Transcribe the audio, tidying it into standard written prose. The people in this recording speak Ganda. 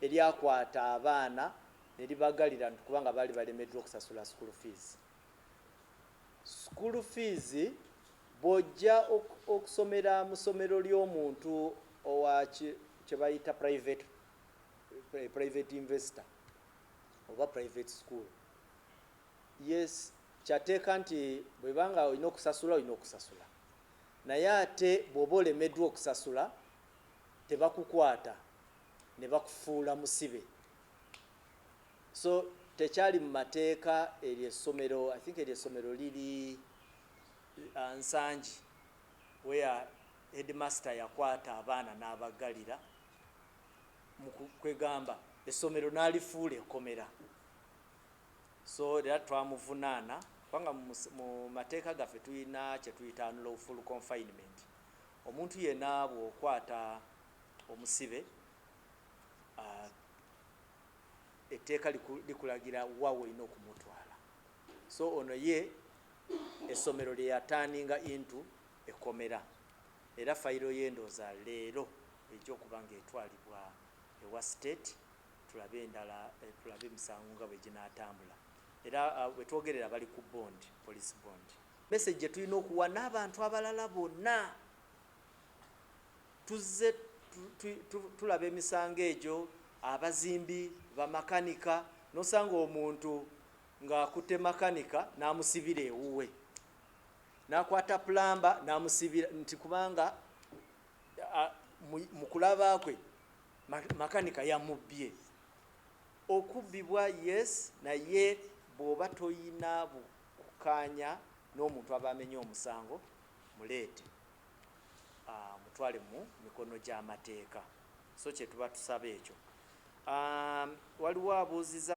Eryakwata abaana ne libagalira nti kubanga baali balemeddwa okusasula school fees. School fees, bw'ojja okusomera mu ssomero ly'omuntu owa kye bayita private investor oba private school, yes, kyateeka nti bwebanga olina okusasula, olina okusasula. Naye ate bw'oba olemeddwa okusasula, tebakukwata ne bakufuula musibe. So tekyali mu mateeka. Eryo essomero, I think eryo essomero liri Nsangi, where headmaster yakwata abaana n'abagalira mu kwegamba essomero n'alifuula ekkomera. So era twamuvunaana kubanga mu mateeka gaffe tulina kye tuyita unlawful confinement. Omuntu yenna bw'okwata omusibe, etteeka likulagira wa olina okumutwala. So ono ye essomero lye yaturninga into ekkomera, era fayiro y'endooza leero ejja okuba ng'etwalibwa ewa State, tulabe endala, tulabe emisango nga bwe ginaatambula. Era bwe twogerera bali ku bond, police bond. Message gye tulina okuwa n'abantu abalala bonna, tuzze tulaba emisango egyo, abazimbi, bamakanika, nosanga omuntu ng'akutte makanika n'amusibira ewuwe, n'akwata plumber n'amusibira nti kubanga mu kulaba kwe makanika yamubbye. Okubbibwa, yes, naye bw'oba toyina kukkaanya n'omuntu aba amenye omusango, muleete, mutwale mu mikono gy'amateeka. So kye tuba tusaba ekyo. Waliwo abuuziza